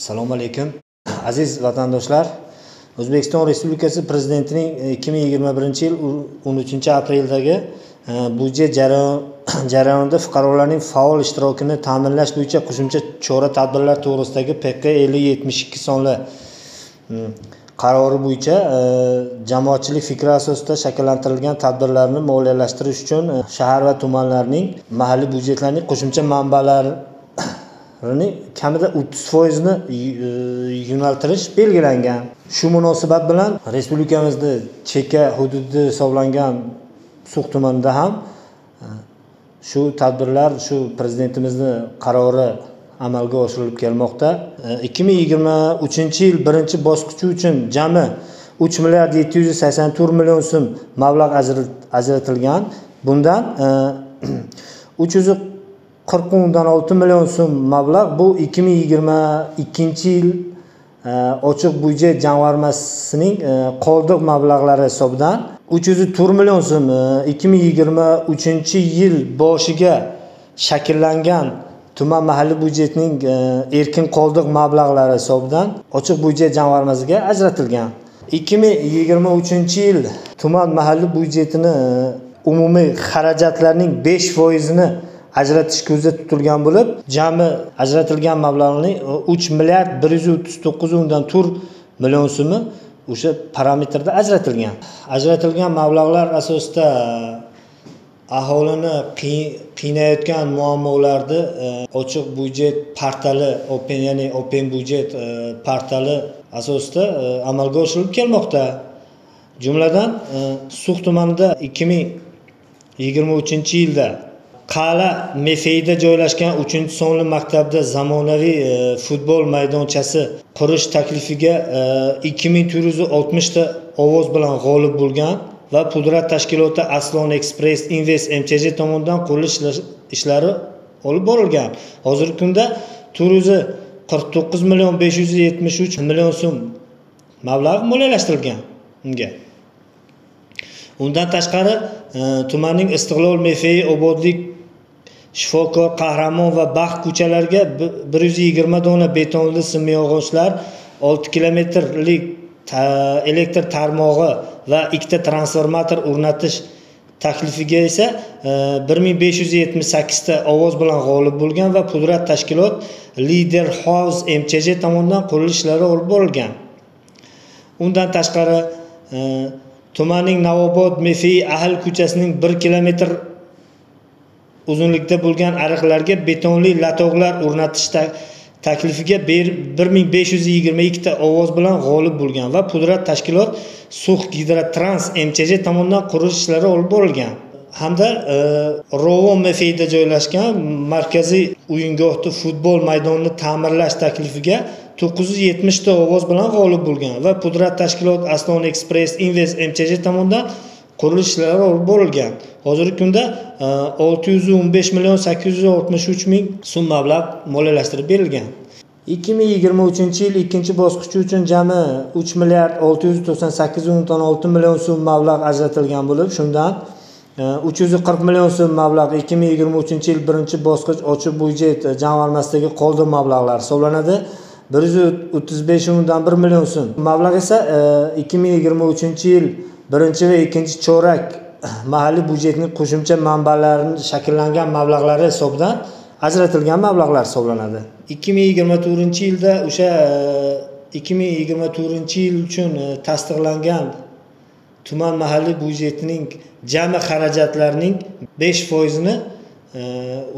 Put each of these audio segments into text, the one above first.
Assalomu alaykum. Aziz vatandoshlar, O'zbekiston Respublikasi Prezidentining 2021-yil 13-apreldagi byudjet jarayonida fuqarolarning faol ishtirokini ta'minlash bo'yicha qo'shimcha chora-tadbirlar to'g'risidagi PQ 5072 sonli qarori bo'yicha jamoatchilik fikri asosida shakllantirilgan tadbirlarni moliyalashtirish uchun shahar va tumanlarning mahalliy byudjetlarining qo'shimcha manbalarining kamida 30%ni yo'naltirish belgilangan. Shu munosabat bilan respublikamizda chekka hududi hisoblangan Sux tumanida ham shu tadbirlar, shu prezidentimizning qarori amalga oshirilib kelmoqda. 2023-yil birinchi bosqichi uchun jami 3 milliard 784 million so'm mablag' ajratilgan. Bundan 340,6 million so'm mablag' bu 2022-yil ochiq byudjet jamg'armasining qoldiq mablag'lari hisobidan 304 million so'm 2023-yil boshiga shakllangan tuman mahalliy byudjetining erkin qoldiq mablag'lari hisobidan ochiq byudjet jamg'armasiga ajratilgan. 2023-yil tuman mahalliy byudjetini umumiy xarajatlarning 5%ni ajratish ko'zda tutilgan bo'lib, jami ajratilgan mablag'ning 3 milliard 139,4 million so'mi o'sha parametrda ajratilgan. Ajratilgan mablag'lar asosida aholini qiynayotgan muammolarni ochiq byudjet portali, open, ya'ni open byudjet portali asosida amalga oshirilib kelmoqda. Jumladan, Sux tumanida 2023-yilda Qal'a Mefeyda joylashgan 3-sonli maktabda zamonaviy futbol maydonchasi qurish taklifiga 2460 ta ovoz bilan g'olib bo'lgan va pudrat tashkiloti Aslon Express Invest MCJ tomonidan qurilish ishlari olib borilgan. Hozirgi kunda 449 million 573 million so'm mablag' moliyalashtirilgan unga. Undan tashqari tumanning Istiqlol, Mefey, Obodlik, Shifokor, Qahramon va Baxt ko'chalariga 120 dona betonli simyog'ochlar, 6 kilometrlik elektr tarmog'i va 2 ta transformator o'rnatish taklifiga esa 1578 ta ovoz bilan g'olib bo'lgan va pudrat tashkilot Leader House MCJ tomonidan qurilish ishlari olib borilgan. Undan tashqari tumanning Navobod, Mefey, Ahil ko'chasining 1 kilometr uzunlikda bo'lgan ariqlarga betonli latog'lar o'rnatish taklifiga 1522 ta ovoz bilan g'olib bo'lgan va pudrat tashkilot Sux Gidrotrans MCJ tomonidan qurilish ishlari olib borilgan. Hamda Rovon Mefeyda joylashgan markaziy o'yingohda futbol maydonini ta'mirlash taklifiga 970 ta ovoz bilan g'olib bo'lgan va pudrat tashkilot Aslon Express Invest MCJ tomonidan qurilish ishlari olib borilgan. Hozirgi kunda 615 million 863 ming so'm mablag' moliyalashtirib berilgan. 2023-yil ikkinchi bosqichi uchun jami 3 milliard 698,6 million so'm mablag' ajratilgan bo'lib, shundan 340 million so'm mablag' 2023-yil birinchi bosqich ochiq byudjet jamg'armasidagi qoldiq mablag'lar hisoblanadi. 135,1 million so'm mablag' esa 2023-yil birinchi va ikkinchi chorak mahalliy byudjetning qo'shimcha manbalarini shakllangan mablag'lari hisobidan ajratilgan mablag'lar hisoblanadi. 2024-yilda o'sha 2024-yil uchun tasdiqlangan tuman mahalliy byudjetining jami xarajatlarining 5%ni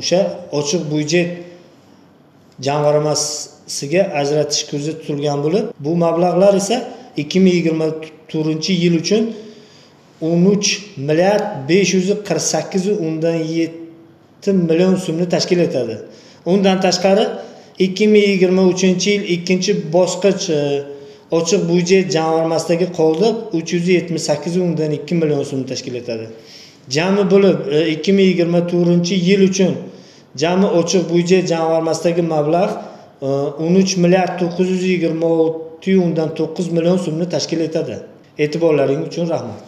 o'sha ochiq byudjet jamg'armasiga ajratish ko'zda tutilgan bo'lib, bu mablag'lar esa 2024-yil uchun 13 milliard 548,7 million so'mni tashkil etadi. Undan tashqari 2023-yil ikkinchi bosqich ochiq byudjet jamg'armasidagi qoldiq 378,2 million so'mni tashkil etadi. Jami bo'lib 2024-yil uchun jami ochiq byudjet jamg'armasidagi mablag' 13 milliard 926,9 million so'mni tashkil etadi. E'tiborlaring uchun rahmat.